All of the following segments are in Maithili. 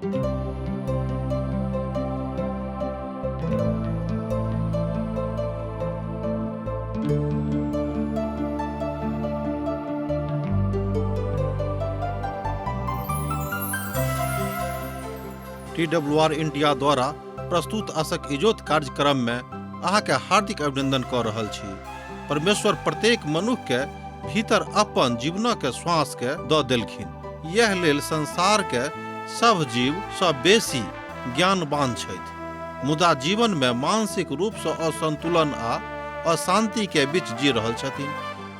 TWR India द्वारा प्रस्तुत आशक इजोत कार्यक्रम में अहाँके हार्दिक अभिनंदन कऽ रहल छी। परमेश्वर प्रत्येक मनुख के भीतर अपन जीवनक श्वास के दऽ देलखिन। यह लेल संसार के सभ जीव सँ बेसी ज्ञानवान छथि, मुदा जीवन में मानसिक रूप सँ असंतुलन आ अशांति के बीच जी रहल छथिन।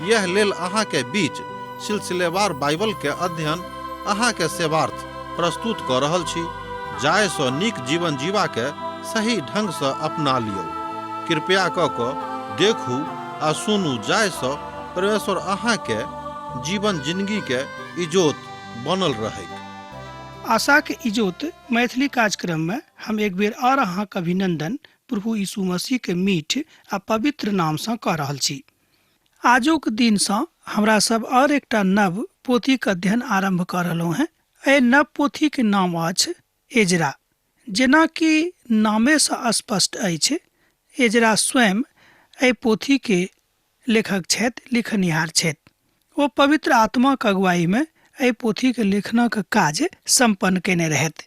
यह लेल अहाँ के बीच सिलसिलेवार बाइबल के अध्ययन अहाँ के सेवार्थ प्रस्तुत कऽ रहल छी, जाहि सँ नीक जीवन जीवा के सही ढंग सँ अपना लियौ। कृपया कऽ कऽ देखू आ सुनू जाहि सँ परमेश्वर अहाँ के जीवन जिंदगी के इजोत बनल रहैक। आशाक इजोत मैथिली कार्यक्रम में हम एक बेर और अहाँक अभिनंदन प्रभु यीशु मसीह के मीठ आ पवित्र नाम सँ कऽ रहल छी। आजुक दिन सँ हमरा सब और एकटा नव पोथीक अध्ययन आरंभ कऽ रहलहुँ हेँ। एहि नव पोथीक नाम अछि एजरा। जेना कि नामे सँ स्पष्ट अछि, एजरा स्वयं एहि पोथी के लेखक छथि, लिखनिहार छथि। ओ पवित्र आत्माक अगुवाई में एहि पोथीक लेखनक काज संपन्न कयने रहथि।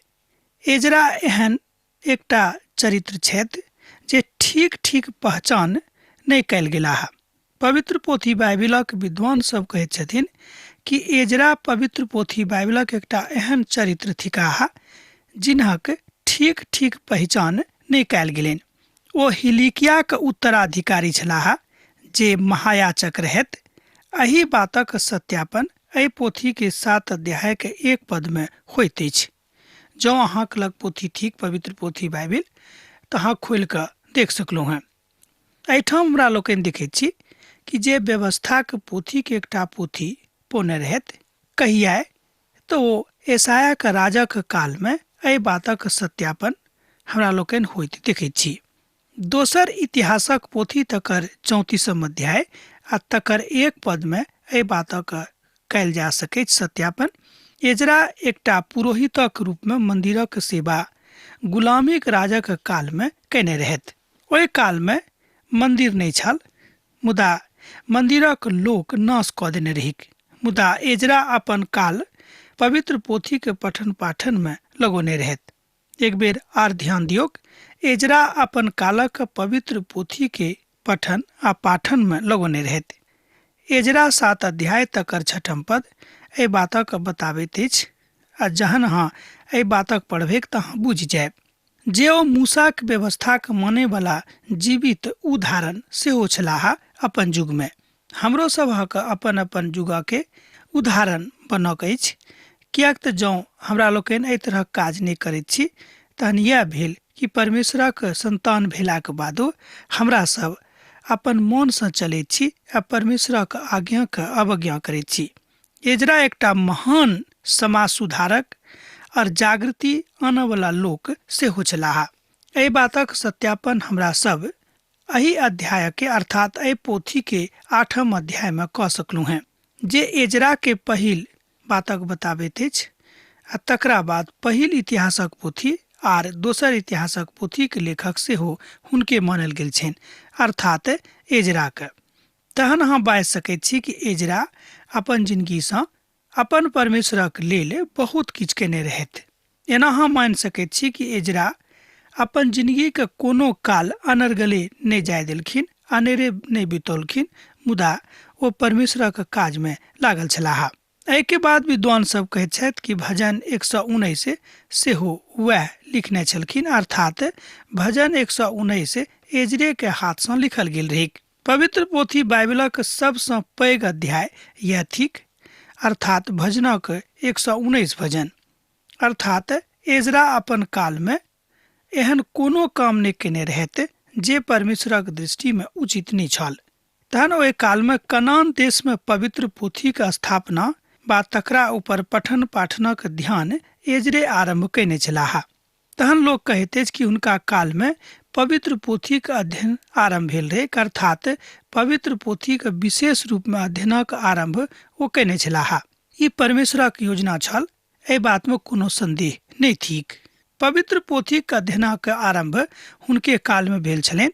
एजरा एहन एकटा चरित्र छथि जे ठीक ठीक पहचान नहि कयल गेलाह। पवित्र पोथी बाइबिलक विद्वान सब कहैत छथिन कि एजरा पवित्र पोथी बाइबिलक एकटा एहन चरित्र थिकाह जिनहक ठीक ठीक पहचान नहि कयल गेलनि। ओ हिलिकियाक उत्तराधिकारी छलाह जे महायाचक रहथि। एहि बातक सत्यापन एहि पोथी के 7 अध्याय के 1 पद में होइत अछि। जँ अहाँक लग पोथी थिक पवित्र पोथी बाइबिल तऽ अहाँ खोलि कऽ देख सकलहुँ हेँ। एहिठाम हमरा लोकनि देखैत छी कि जे व्यवस्थाक पोथीके एकटा पोथी पौने रहथि कहिया तऽ ओ एसायाक राजाक कालमे एहि बातक सत्यापन हमरा लोकनि होइत देखैत छी। दोसर इतिहासक पोथी तकर 34 अध्याय आ तकर 1 पदमे एहि बातक कयल जा सकैछ सत्यापन। एजरा एकटा पुरोहितक रूपमे मंदिरक सेवा गुलामीक राजक कालमे कयने रहथि। ओहि कालमे मंदिर नहि छल, मुदा मंदिरक लोक नाश कऽ देने रहिक। मुदा एजरा अपन काल पवित्र पोथीके पठन पाठनमे लगौने रहथि। एक बेर आर ध्यान दियौक, एजरा अपन कालक पवित्र पोथीके पठन आ पाठनमे लगौने रहथि। एजरा 7 अध्याय तकर 6 पद एहि बातक बताबैत अछि आ जहन अहाँ एहि बातक पढ़बैक तऽ अहाँ बुझि जायब जे ओ मूसाक व्यवस्थाक मानयवला जीवित उदाहरण सेहो छलाह अपन युगमे। हमरो सभक अपन अपन युगके उदाहरण बनक अछि, किएक तऽ जँ हमरा लोकनि एहि तरहक काज नहि करैत छी तहन इएह भेल कि परमेश्वरक संतान भेलाक बादो हमरा सब अपन मोनसँ चलैत छी आ परमेश्वरक आज्ञाक अवज्ञा करैत छी। एजरा एकटा महान समाज सुधारक और जागृति आनयवला लोक सेहो छलाह। एहि बातक सत्यापन हमरा सब एहि अध्याय के अर्थात एहि पोथी के 8 अध्याय में कऽ सकलहुँ हेँ, जे एजरा के पहिल बातक बताबैत अछि आ तकरा बाद पहिल इतिहासक पोथी आर दोसर इतिहासक पोथीक लेखक सेहो हुनके मानल गेल छनि, अर्थात एजराके। तहन अहाँ बाजि सकैत छी कि एजरा अपन जिनगीसँ अपन परमेश्वरक लेल बहुत किछु केने रहथि। एना अहाँ मानि सकैत छी कि एजरा अपन जिनगीके कोनो काल अनर्गले नहि जाय देलखिन, अनेरे नहि बितौलखिन, मुदा ओ परमेश्वरक काजमे लागल छलाह। एहिके बाद विद्वान सब कहैत छथि कि भजन 119 सेहो वएह लिखने छलखिन, अर्थात भजन 119 एजरे के हाथसँ लिखल गेल रहैक। पवित्र पोथी बाइबलक सबसँ पैघ अध्याय यह थिक, अर्थात भजनक 119 भजन। अर्थात एजरा अपन कालमे एहन कोनो काम नहि केने रहथि जे परमेश्वरक दृष्टिमे उचित नहि छल। तहन ओहि कालमे कनान देशमे पवित्र पोथीक स्थापना बा तकरा ऊपर पठन पाठनक ध्यान एजरे आरंभ कयने छलाह। तहन लोक कहैत अछि कि हुनका कालमे पवित्र पोथीक अध्ययन आरंभ भेल रहै, अर्थात पवित्र पोथीक विशेष रूपमे अध्ययनक आरंभ ओ कयने छलाह। ई परमेश्वरक योजना छल, एहि बातमे कोनो संदेह नहि थिक। पवित्र पोथीक अध्ययनक आरम्भ हुनके कालमे भेल छलनि।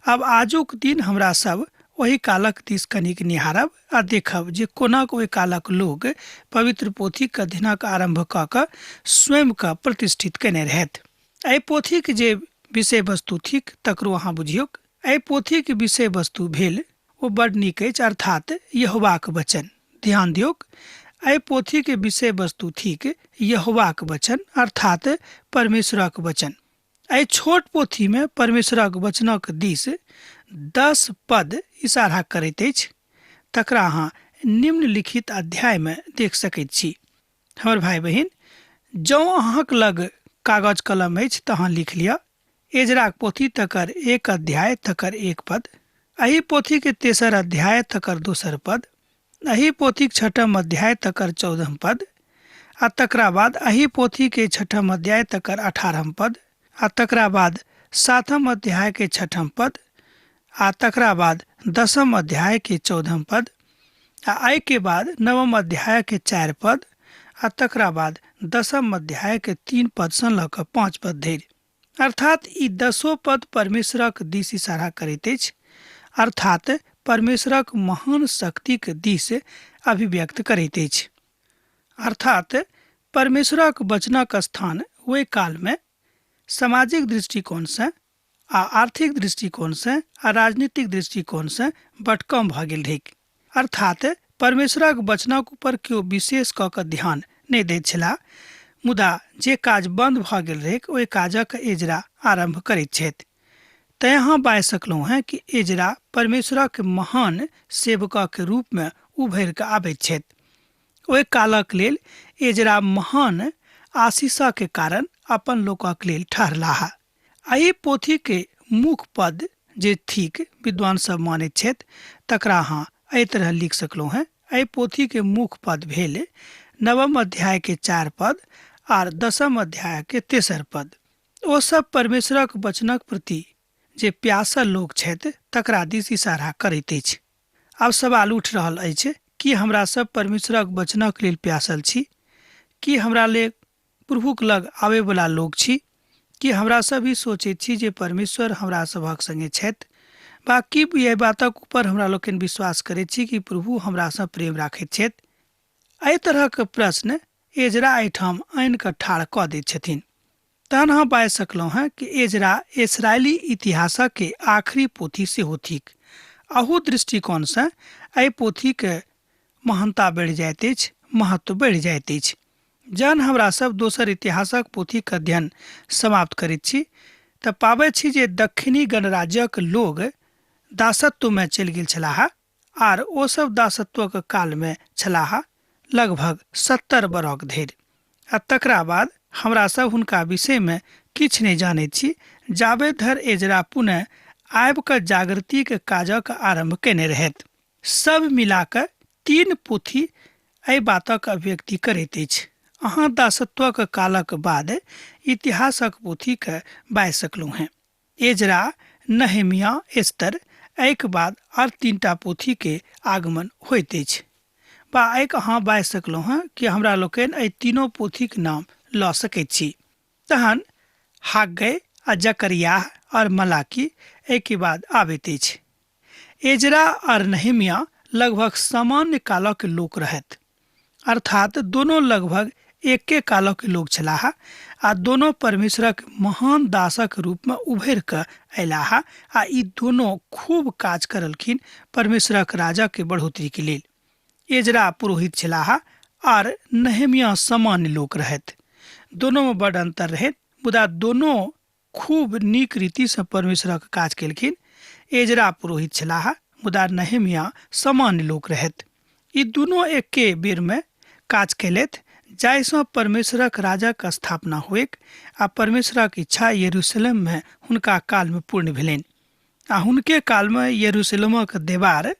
आब आजुक दिन हमरा सब ओहि कालक दिस कनिक निहारब आ देखब जे कोना ओहि कालक लोक पवित्र पोथीक अध्ययनक आरम्भ कऽ कऽ स्वयंके प्रतिष्ठित कयने रहथि। एहि पोथीक जे विषय वस्तु थिक तकरो अहाँ बुझियौक। एहि पोथीक विषय वस्तु भेल ओ बड नीक अछि, अर्थात यहोवाक वचन। ध्यान दियौक, एहि पोथीक विषय वस्तु थिक यहोवाक वचन, अर्थात परमेश्वरक वचन। एहि छोट पोथीमे परमेश्वरक वचनक दिस 10 पद इशारा करैत अछि, तकरा अहाँ निम्नलिखित अध्यायमे देख सकैत छी। हमर भाइ बहिन, जँ अहाँक लग कागज कलम अछि तऽ अहाँ लिख लिअ। एजराक पोथी तकर 1 अध्याय तकर 1 पद, एहि पोथीके 3 अध्याय तकर 2 पद, एहि पोथीक 6 अध्याय तकर 14 पद, आ तकरा बाद एहि पोथीके 6 अध्याय तकर 18 पद, आ तकरा बाद 7 अध्याय के 6 पद, आ तकरा बाद 10 अध्याय के 14 पद, आ एहि के बाद 9 अध्याय के 4 पद, आ तकरा बाद 10 अध्याय के 3 पद सँ लऽ कऽ 5 पद धरि। अर्थात ई 10 पद परमेश्वरक दिस इशारा करैत अछि, अर्थात परमेश्वरक महान शक्तिक दिस अभिव्यक्त करैत अछि। अर्थात परमेश्वरक वचनक स्थान ओहि कालमे सामाजिक दृष्टिकोणसँ आ आर्थिक दृष्टिकोणसँ आ राजनीतिक दृष्टिकोणसँ बड कम भऽ गेल रहैक। अर्थात परमेश्वरक वचनक ऊपर केओ विशेष कऽ कऽ ध्यान नहि दैत छलाह, मुदा जे काज बन्द भऽ गेल रहैक ओहि काजक एजरा आरम्भ करैत छथि। तैँ अहाँ बाजि सकलहुँ हेँ कि एजरा परमेश्वरक महान सेवकक रूपमे उभरि कऽ आबैत छथि। ओहि कालक लेल एजरा महान आशीषक कारण अपन लोकक लेल ठहरलाह। एहि पोथीके मुख्य पद जे थिक विद्वान सब मानैत छथि तकरा अहाँ एहि तरह लिख सकलहुँ हेँ। एहि पोथीके मुख्य पद भेल 9 अध्याय के 4 पद आर 10 अध्याय के 3 पद। ओ सब परमेश्वरक वचनक प्रति जे प्यासल लोक छथि तकरा दिस इशारा करैत अछि। आब सवाल उठि रहल अछि कि हमरा सब परमेश्वरक वचनक लेल प्यासल छी? कि हमरा लेल प्रभुक लग आबैवला लोक छी? कि हमरा सब ई सोचैत छी जे परमेश्वर हमरा सभक संगे छथि? बा की एहि बातक ऊपर हमरा लोकनि विश्वास करैत छी कि प्रभु हमरासँ प्रेम राखैत छथि? एहि तरहक प्रश्न एजरा एहिठाम आनि कऽ ठाढ़ कऽ दैत छथिन। तहन अहाँ बाजि सकलहुँ हेँ कि एजरा इसराइली इतिहासक के आखिरी पोथी सेहो थिक। अहू दृष्टिकोणसँ एहि पोथीके महानता बढ़ि जाइत अछि, महत्व बढ़ि जाइत अछि। जहन हमरा सब दोसर इतिहासक पोथीक अध्ययन समाप्त करैत छी तऽ पाबैत छी जे दक्षिणी गणराज्यक लोग दासत्वमे चलि गेल छलाह आर ओ सब दासत्वक कालमे छलाह लगभग 70 बरख धरि, आ तकरा बाद हमरा सब हुनका विषयमे किछु नहि जानैत छी जाबे धरि एजरा पुनः आबि कऽ जागृतिक काजक आरम्भ कयने रहथि। सब मिला कऽ 3 पोथी एहि बातक अभिव्यक्ति करैत अछि। अहाँ दासत्वक कालक बाद इतिहासक पोथीके बाजि सकलहुँ हेँ। एजरा, नहेमिया, एस्तर एहिके बाद आर 3 पोथीके आगमन होइत अछि। बा एहिके अहाँ बाजि सकलहुँ हेँ कि हमरा लोकनि एहि तीनों पोथीक नाम लऽ सकैत छी। तहन हाग्गै आ जकरियाह और मलाकी एहिके बाद आबैत अछि। एजरा और नहेमिया लगभग सामान्य कालक लोक रहथि, अर्थात दोनों लगभग एके कालक लोक छलाह आ दोनों परमेश्वरक महान दासक रूपमे उभरि कऽ अयलाह आ ई दोनों खूब काज करलखिन परमेश्वरक राजाके बढ़ोतरीके लेल। एजरा पुरोहित छलाह आर नहेमिया सामान्य लोक रहथि। दोनोंमे बड अंतर रहै, मुदा दोनों खूब नीक रीतिसँ परमेश्वरक काज केलखिन। एजरा पुरोहित छलाह, मुदा नहेमिया सामान्य लोक रहथि। ई दुनू एके बेरमे काज केलथि जाहिसँ परमेश्वरक राजाक स्थापना होइक आ परमेश्वरक इच्छा यरूशलेममे हुनका कालमे पूर्ण भेलनि आ हुनके कालमे यरूशलेमक देवार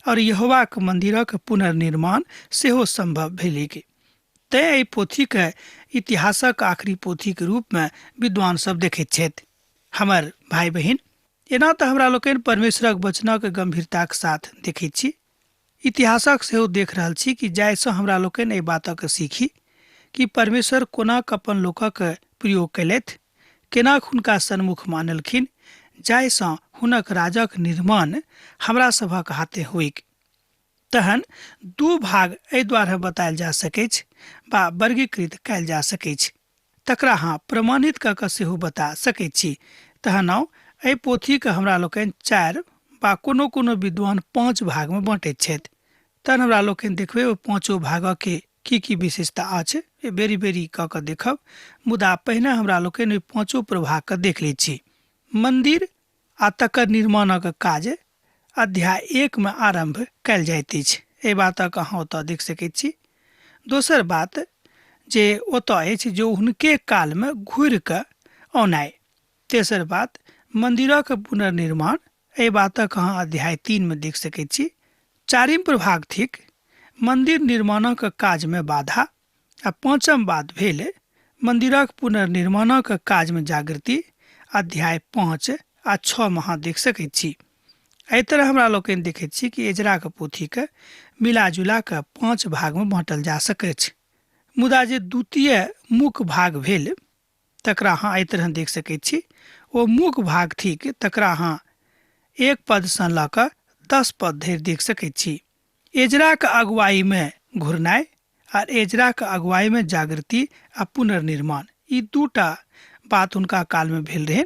और यहोवाक मंदिरक पुनर्निर्माण सेहो संभव भेलैक। तेँ एहि पोथीके इतिहासक आखिरी पोथीके रूपमे विद्वान सब देखैत छथि। हमर भाइ बहिन, एना तऽ हमरा लोकनि परमेश्वरक वचनक गंभीरताक साथ देखैत छी, इतिहासक सेहो देख रहल छी कि जाहिसँ हमरा लोकनि एहि बातक सीखी कि परमेश्वर कोना अपन लोकक प्रयोग कयलथि, केना हुनका सन्मुख मानलखिन, जाहिसँ हुनक राजक निर्माण हमरा सभक हाथे होइक। तहन दू भाग एहि द्वारा बतायल जा सकैछ वा वर्गीकृत कयल जा सकैछ, तकरा अहाँ प्रमाणित कऽ कऽ सेहो बता सकैत छी। तहन आउ एहि पोथीके हमरा लोकनि 4 वा कोनो कोनो विद्वान 5 भागमे बाँटैत छथि। तहन हमरा लोकनि देखबै ओहि 5 भागके की की विशेषता अछि, बेरी बेरी कऽ कऽ देखब। मुदा पहिने हमरा लोकनि ओहि 5 प्रभागके देख लै छी। मन्दिर आ तकर निर्माणक काज अध्याय 1 मे आरम्भ कयल जाइत अछि, एहि बातक अहाँ ओतऽ देख सकैत छी। दोसर बात जे ओतऽ अछि जे हुनके कालमे घुरि कऽ औनाइ। तेसर बात मन्दिरक पुनर्निर्माण, एहि बातक अहाँ अध्याय 3 मे देख सकैत छी। चारिम प्रभाग थिक मन्दिर निर्माणक काजमे बाधा, आ पाँचम बात भेल मन्दिरक पुनर्निर्माणक काजमे जागृति, अध्याय 5 आ 6 मे अहाँ देख सकैत छी। एहि तरह हमरा लोकनि देखैत छी कि एजराक पोथीके मिलाजुला कऽ 5 भागमे बाँटल जा सकैछ। मुदा जे द्वितीय मुख्य भाग भेल तकरा अहाँ एहि तरह देख सकैत छी। ओ मुख्य भाग थिक तकरा अहाँ 1 पदसँ लऽ कऽ 10 पद धरि देख सकैत छी। एजराक अगुवाईमे घुरनाइ आर एजराक अगुवाईमे जागृति आ पुनर्निर्माण, ई दूटा बात हुनका कालमे भेल रहनि।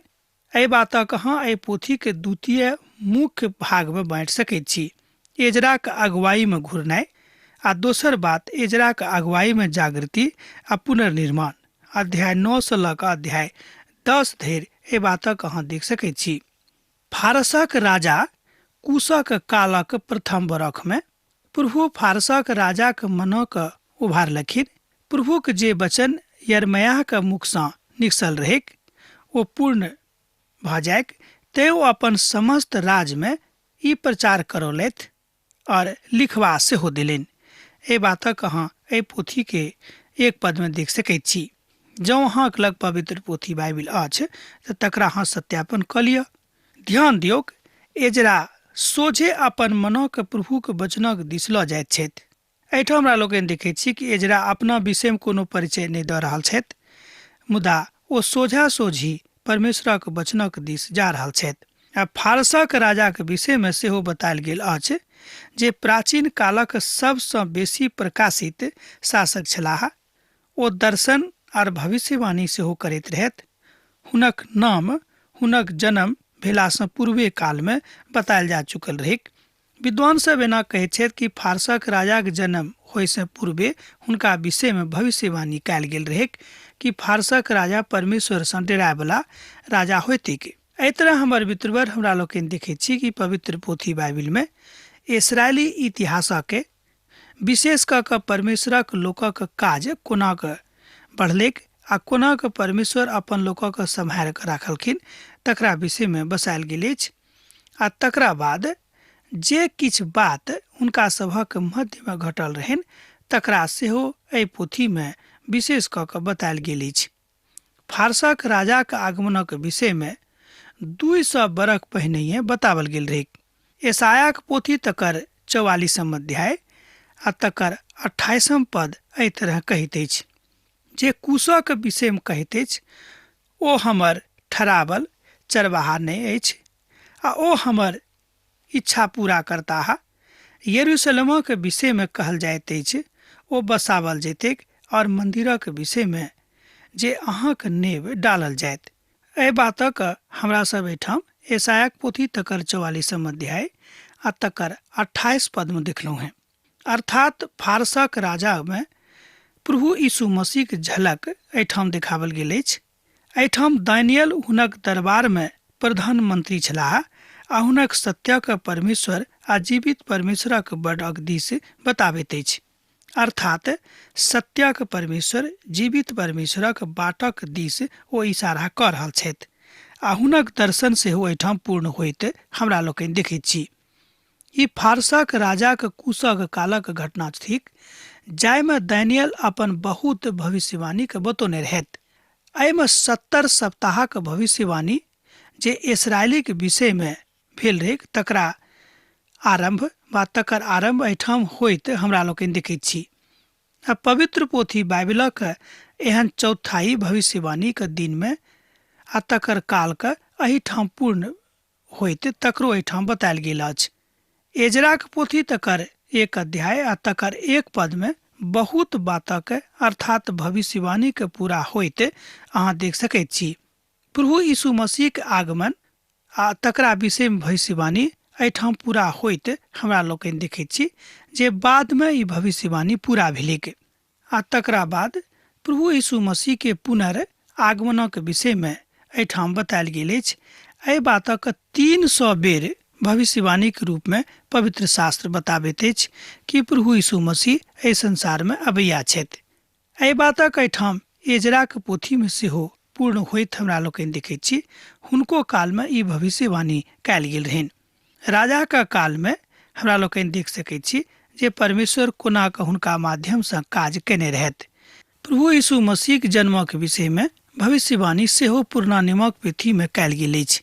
एहि बातक अहाँ एहि पोथीके द्वितीय मुख्य भागमे बाँटि सकैत छी। एजराक अगुवाईमे घुरनाइ आ दोसर बात एजराक अगुवाईमे जागृति आ पुनर्निर्माण, अध्याय 9 सँ लऽ कऽ अध्याय 10 धरि एहि बातक अहाँ देख सकैत छी। फारसक राजा कुशक कालक प्रथम बरखमे प्रभु फारसक राजाक मनक उभारलखिन। प्रभुक जे वचन यिर्मयाहक मुखसँ निकसल रहैक ओ पूर्ण भऽ जाइक, तें ओ अपन समस्त राज्यमे ई प्रचार करौलथि और लिखवा सेहो देलनि। एहि बातक अहाँ एहि पोथीके 1 पदमे देख सकैत छी। जँ अहाँक लग पवित्र पोथी बाइबिल अछि तऽ तकरा अहाँ सत्यापन कऽ लिअ। ध्यान दियौक, एजरा सोझे अपन मनक प्रभुक वचनक दिस लऽ जाइत छथि। एहिठाम हमरा लोकनि देखैत छी कि एजरा अपना विषयमे कोनो परिचय नहि दऽ रहल छथि, मुदा ओ सोझा सोझी परमेश्वरक वचनक दिस जा रहल छथि। आ फारसक राजाक विषयमे सेहो बतायल गेल अछि जे प्राचीन कालक सबसँ बेसी प्रकाशित शासक छलाह। ओ दर्शन आर भविष्यवाणी सेहो करैत रहथि। हुनक नाम हुनक जन्म भेलासँ पूर्वे कालमे बतायल जा चुकल रहैक। विद्वान सब एना कहैत छथि कि फारसक राजाक जन्म होइसँ पूर्वे हुनका विषयमे भविष्यवाणी कयल गेल रहैक कि फारसक राजा परमेश्वरसँ डेरायवला राजा होइतिक। एहि तरह हमर मित्रवर हमरा लोकनि देखैत छी कि पवित्र पोथी बाइबिलमे इसराइली इतिहासके विशेष कऽ कऽ परमेश्वरक लोकक काज कोना कऽ बढ़लैक आ कोना कऽ परमेश्वर अपन लोकक सम्हारि कऽ राखलखिन तकरा विषयमे बसायल गेल अछि। आ तकरा बाद जे किछु बात हुनका सभक मध्यमे घटल रहनि तकरा सेहो एहि पोथीमे विशेष कऽ कऽ बतायल गेल अछि। फारसक राजाक आगमनक विषयमे 200 बरख पहिनहिए बताओल गेल रहैक। यशायाक पोथी तकर 44 अध्याय आ तकर 28 पद एहि तरह कहैत अछि, जे कुशक विषयमे कहैत अछि ओ हमर ठहरावल चरवाहा नहि अछि आ ओ हमर इच्छा पूरा करताह। यरूशलेमक विषयमे कहल जाइत अछि ओ बसावल जैतैक और मंदिरक विषयमे जे अहाँक नेव डालल जायत। एहि बातक हमरा सब एहिठाम यशायाक पोथी तकर 44 अध्याय आ तकर 28 पदमे देखलहुँ हेँ। अर्थात फारसक राजामे प्रभु यीशु मसीहक झलक एहिठाम देखावल गेल अछि। एहिठाम दानियल हुनक दरबारमे प्रधानमंत्री छलाह आ हुनक सत्यक परमेश्वर आ जीवित परमेश्वरक बड़क दिस बताबैत अछि। अर्थात सत्यक परमेश्वर जीवित परमेश्वरक बाटक दिस ओ इशारा कऽ रहल छथि आ हुनक दर्शन सेहो एहिठाम पूर्ण होइत हमरा लोकनि देखैत छी। ई फारसक राजाक कुशक कालक घटना थिक जाहिमे दानियल अपन बहुत भविष्यवाणीके बतौने रहथि। एहिमे 70 सप्ताहक भविष्यवाणी जे इसराइलीक विषयमे भेल रहैक तकरा आरम्भ वा तकर आरम्भ एहिठाम होइत हमरा लोकनि देखैत छी। आ पवित्र पोथी बाइबिलक एहन चौथाई भविष्यवाणीक दिनमे आ तकर कालके एहिठाम पूर्ण होइत तकरो एहिठाम बतायल गेल अछि। एजराक पोथी तकर 1 अध्याय आ तकर 1 पदमे बहुत बातक अर्थात भविष्यवाणीके पूरा होइत अहाँ देख सकैत छी। प्रभु यीशु मसीहक आगमन आ तकरा विषयमे भविष्यवाणी एहिठाम पूरा होइत हमरा लोकनि देखैत छी जे बादमे ई भविष्यवाणी पूरा भेलैक आ तकरा बाद प्रभु यीशु मसीह के पुनर्आगमनक विषयमे एहिठाम बतायल गेल अछि। एहि बातक 300 बेर भविष्यवाणीक रूपमे पवित्र शास्त्र बताबैत अछि कि प्रभु यीशु मसीह एहि संसारमे अबैया छथि। एहि बातक एहिठाम एजराक पोथीमे सेहो पूर्ण होइत हमरा लोकनि देखैत छी। हुनको कालमे ई भविष्यवाणी कयल गेल रहनि। राजाक कालमे हमरा लोकनि देख सकैत छी जे परमेश्वर कोना कऽ हुनका माध्यमसँ काज कयने रहथि। प्रभु यीशु मसीहक जन्मक विषयमे भविष्यवाणी सेहो पुरना नियमक पोथीमे कयल गेल अछि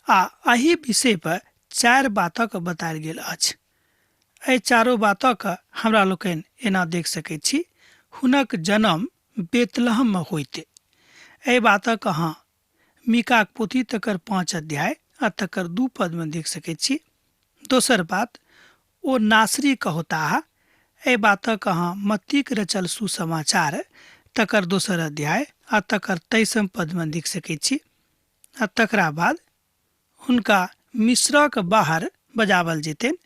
आ एहि विषय पर 4 बातक बतायल गेल अछि। एहि चारो बातक हमरा लोकनि एना देख सकैत छी। हुनक जन्म बेतलहममे होइत, एहि बातक अहाँ मीकाक पोथी तकर 5 अध्याय आ तकर 2 पदमे देख सकैत छी। दोसर बात, ओ नासरी कहोताह, एहि बातक अहाँ मत्तीक रचल सुसमाचार तकर 2 अध्याय आ तकर 23 पदमे देख सकैत छी। आ तकरा बाद हुनका मिस्रक बाहर बजावल जेतनि,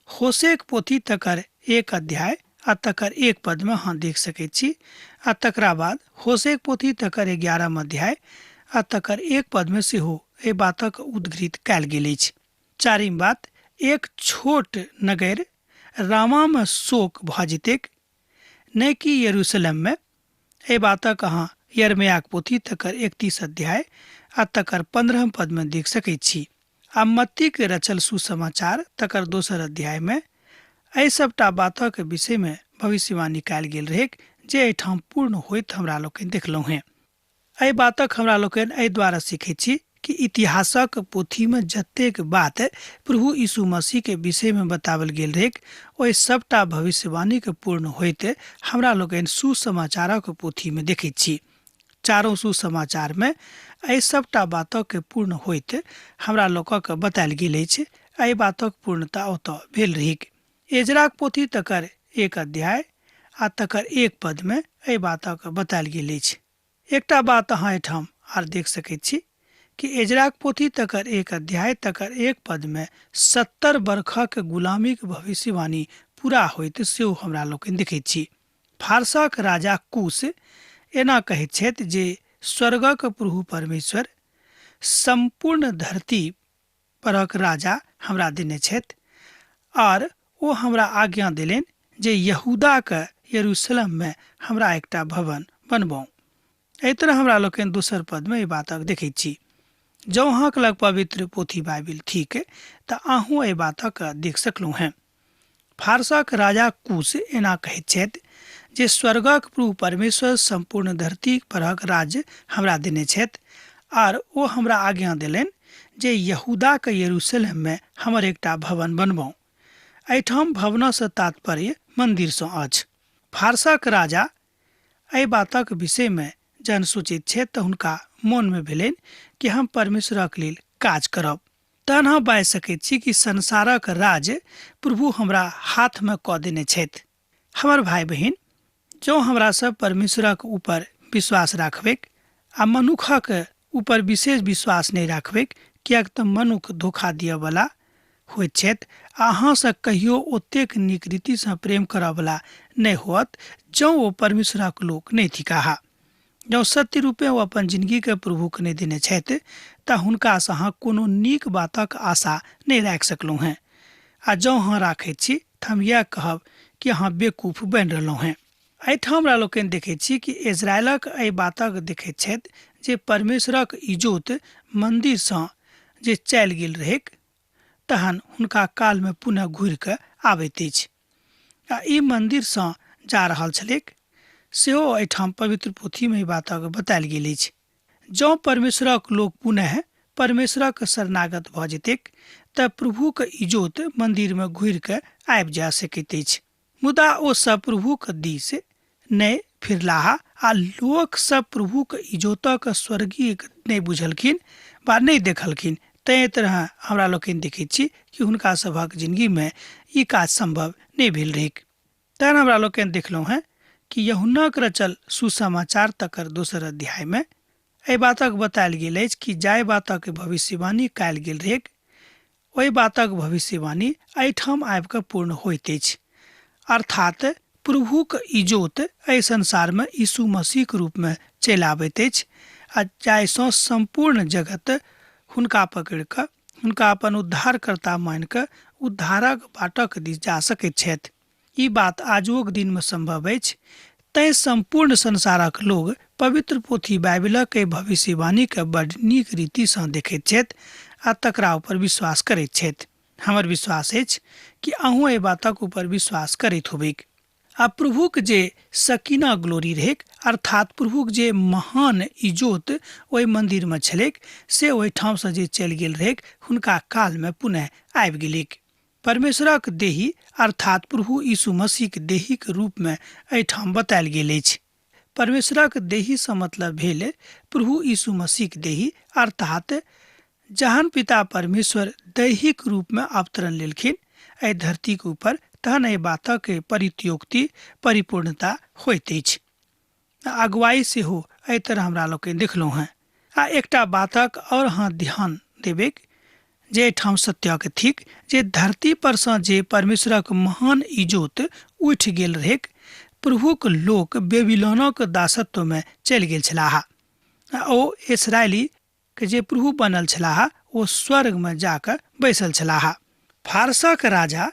होशेक पोथी तकर 1 अध्याय आ तकर 1 पदमे अहाँ देख सकैत छी। आ तकरा बाद होशेक पोथी तकर 11 अध्याय आ तकर 1 पदमे सेहो एहि बातक उद्घृत कयल गेल अछि। चारिम बात, एक छोट नगर रामामे शोक भऽ जेतैक, नहि कि यरूशलेममे। एहि बातक अहाँ यिर्मयाक पोथी तकर 31 अध्याय आ तकर 15 पदमे देख सकैत छी। आ मत्तीक रचल सुसमाचार तकर 2 अध्यायमे एहि सबटा बातक विषयमे भविष्यवाणी कयल गेल रहैक जे एहिठाम पूर्ण होइत हमरा लोकनि देखलहुँ हेँ। एहि बातक हमरा लोकनि एहि द्वारा सीखैत छी कि इतिहासक पोथीमे जतेक बात प्रभु यीशु मसीह के विषयमे बतावल गेल रहैक ओहि सबटा भविष्यवाणीके पूर्ण होइत हमरा लोकनि सुसमाचारक पोथीमे देखैत छी। चारो सुसमाचारमे एहि सबटा बातक पूर्ण होइत हमरा लोकक बतायल गेल अछि। एहि बातक पूर्णता ओतऽ भेल रहैक। एजराक पोथी तकर 1 अध्याय आ तकर 1 पदमे एहि बातक बतायल गेल अछि। एकटा बात अहाँ एहिठाम आर देख सकैत छी कि एजराक पोथी तकर 1 अध्याय तकर 1 पदमे 70 बरखक गुलामीक भविष्यवाणी पूरा होइत सेहो हमरा लोकनि देखैत छी। फारसक राजा कूश एना कहैत छथि जे स्वर्गक प्रभु परमेश्वर सम्पूर्ण धरती परक राजा हमरा देने छथि आर ओ हमरा आज्ञा देलनि जे यहूदाक यरूशलेममे हमरा एकटा भवन बनबौ। एहि तरह हमरा लोकनि दोसर पदमे एहि बातक देखैत छी। जँ अहाँक लग पवित्र पोथी बाइबिल थिक तऽ अहूँ एहि बातक देख सकलहुँ हेँ। फारसक राजा कूश एना कहैत छथि जे स्वर्गक प्रभु परमेश्वर सम्पूर्ण धरती परक राज्य हमरा देने छथि आर ओ हमरा आज्ञा देलनि जे यहूदाक यरूशलेममे हमर एकटा भवन बनबौ। एहिठाम भवनसँ तात्पर्य मन्दिरसँ अछि। फारसक राजा एहि बातक विषयमे जहन सोचैत छथि तऽ हुनका मोनमे भेलनि कि हम परमेश्वरक लेल काज करब। तहन हम बाजि सकैत छी कि संसारक राज प्रभु हमरा हाथमे कऽ देने छथि। हमर भाइ बहिन, जँ हमरा सब परमेश्वरक ऊपर विश्वास राखबैक आ मनुखक ऊपर विशेष विश्वास नहि राखबैक, किएक तऽ मनुख धोखा दिअवला होइत छथि आ अहाँसँ कहियो ओतेक नीक रीतिसँ प्रेम करऽवला नहि होअत जँ ओ परमेश्वरक लोक नहि थिकाह। जँ सत्य रूपे ओ अपन जिनगीके प्रभुके नहि देने छथि तऽ हुनकासँ अहाँ कोनो नीक बातक आशा नहि राखि सकलहुँ हेँ। आ जँ अहाँ राखैत छी तऽ हम इएह कहब कि अहाँ बेवकूफ बनि रहलहुँ हेँ। एहिठाम हमरा लोकनि देखैत छी कि इजरायलक एहि बातक देखैत छथि जे परमेश्वरक इजोत मन्दिरसँ जे चलि गेल रहैक तहन हुनका कालमे पुनः घुरि कऽ आबैत अछि आ ई मन्दिरसँ जा रहल छलैक सेहो एहिठाम पवित्र पोथीमे ई बातक बतायल गेल अछि। जँ परमेश्वरक लोक पुनः परमेश्वरक शरणागत भऽ जेतैक तऽ प्रभुक इजोत मन्दिरमे घुरि कऽ आबि जा सकैत अछि। मुदा ओ सब प्रभुक दिस नहि फिरलाह आ लोक सब प्रभुक इजोतक स्वर्गीय नहि बुझलखिन वा नहि देखलखिन। तैँ तरह हमरा लोकनि देखैत छी कि हुनका सभक जिंदगीमे ई काज सम्भव नहि भेल रहैक। तहन हमरा लोकनि देखलहुँ हेँ कि यूहन्नाक रचल सुसमाचार तकर दोसर अध्यायमे एहि बातक बतायल गेल अछि कि जाहि बातक भविष्यवाणी कयल गेल रहैक ओहि बातक भविष्यवाणी एहिठाम आबि कऽ पूर्ण होइत अछि, अर्थात प्रभुक इजोत एहि संसारमे यीशु मसीहक रूपमे चलि आबैत अछि आ जाहिसँ सम्पूर्ण जगत हुनका पकड़ि कऽ हुनका अपन उद्धारकर्ता मानि कऽ उद्धारक बाटक दिस जा सकैत छथि। ई बात आजुओक दिनमे सम्भव अछि। तैँ सम्पूर्ण संसारक लोग पवित्र पोथी बाइबिलक एहि भविष्यवाणीकेँ बड्ड नीक रीतिसँ देखैत छथि आ तकरा ऊपर विश्वास करैत छथि। हमर विश्वास अछि कि अहूँ एहि बातक ऊपर विश्वास करैत होबैक। आ प्रभुक जे सकीना ग्लोरी रहैक, अर्थात प्रभुक जे महान इजोत ओहि मन्दिरमे छलैक, से ओहिठामसँ जे चलि गेल रहैक, हुनका कालमे पुनः आबि गेलैक। परमेश्वरक देही अर्थात प्रभु यीशु मसीहक देहीक रूपमे एहिठाम बतायल गेल अछि। परमेश्वरक देहीसँ मतलब भेल प्रभु यीशु मसीहक देही, अर्थात जहन पिता परमेश्वर दैहिक रूपमे अवतरण लेलखिन एहि धरतीक ऊपर, तहन एहि बातक परित्योक्ति परिपूर्णता होइत अछि। अगुवाई सेहो एहि तरह हमरा लोकनि देखलहुँ हेँ। आ एकटा बातक आओर अहाँ ध्यान देबैक जे एहिठाम सत्यक थिक जे धरती पर सँ जे परमेश्वरक महान इजोत उठि गेल रहैक, प्रभुक लोक बेबीलोनक दासत्व मे चलि गेल छलाह आ ओ इसराइली के जे प्रभु बनल छलाह ओ स्वर्ग मे जाकऽ बैसल छलाह। फारसक राजा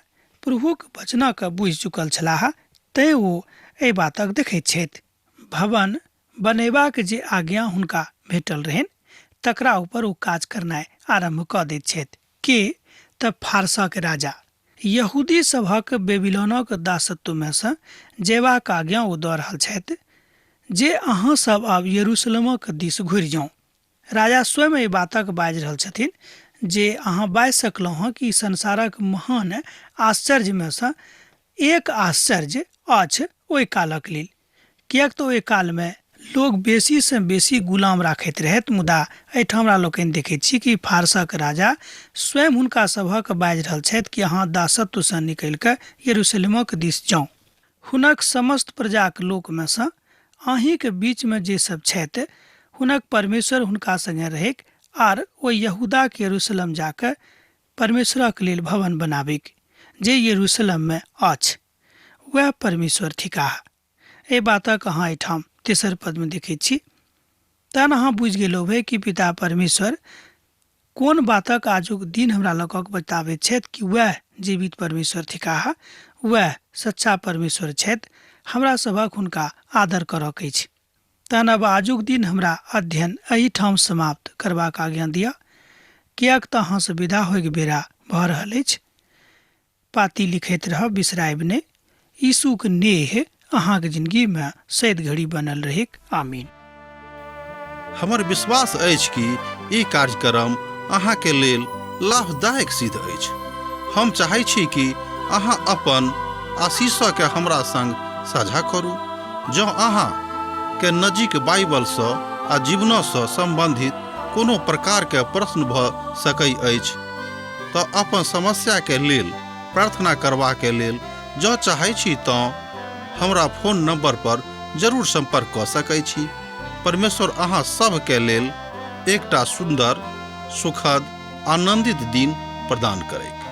प्रभुक वचनक बुझि चुकल छलाह, तैं ओ एहि बातक देखैत छथि। भवन बनेबाक जे आज्ञा हुनका भेटल रहनि तकरा ऊपर ओ काज करनाइ आरम्भ कऽ दैत छथि। के? तऽ फारसक राजा। यहूदी सभक बेबीलोनक दासत्व मे सँ जयबाक आज्ञा ओ दऽ रहल छथि जे अहाँ सभ आब यरूशलेमक दिस घुरि जाउ। राजा स्वयं एहि बातक बाजि रहल छथिन जे अहाँ बाजि सकलहुँ हँ कि संसारक महान आश्चर्य मे सँ एक आश्चर्य अछि ओहि कालक लेल। किएक तऽ ओहि कालमे लोक बेसीसँ बेसी गुलाम राखैत रहथि, मुदा एहिठाम हमरा लोकनि देखैत छी कि फारसक राजा स्वयं हुनका सभक बाजि रहल छथि कि अहाँ दासत्वसँ निकलि कऽ यरूशलेमक दिस जाउ। हुनक समस्त प्रजाक लोकमे सँ अहींक बीचमे जे सभ छथि, हुनक परमेश्वर हुनका संगे रहैक आर ओ यहूदाक यरूशलेम जा कऽ परमेश्वरक लेल भवन बनाबैक, जे यरूशलेममे अछि। वएह परमेश्वर थिकाह। एहि बातक अहाँ एहिठाम तेसर पदमे देखैत छी। तहन अहाँ बुझि गेल होबै कि पिता परमेश्वर कोन बातक आजुक दिन हमरा लऽ कऽ बताबैत छथि कि वएह जीवित परमेश्वर थिकाह, वएह सच्चा परमेश्वर छथि, हमरा सभक हुनका आदर करक अछि। तहन आब आजुक दिन हमरा अध्ययन एहिठाम समाप्त करबाक आज्ञा दिअ, किएक तऽ अहाँसँ विदा होइके बेरा भऽ रहल अछि। पाती लिखैत रहब बिसरायब नहि। यीशुक नेह अहाँक जिनगीमे सैद घड़ी बनल रहैक। आमीन। हमर विश्वास अछि कि ई कार्यक्रम अहाँके लेल लाभदायक सिद्ध अछि। हम चाहै छी कि अहाँ अपन आशीषके हमरा संग साझा करू। जँ अहाँ के नजीक बाइबलसँ आ जीवनसँ सम्बन्धित कोनो प्रकारके प्रश्न भऽ सकै अछि तऽ अपन समस्याके लेल प्रार्थना करबाके लेल जँ चाहै छी तँ हमरा फोन नंबर पर जरूर संपर्क कऽ सकै छी। परमेश्वर अहाँ सभके लेल एकटा सुन्दर, सुखद, आनंदित दिन प्रदान करैक।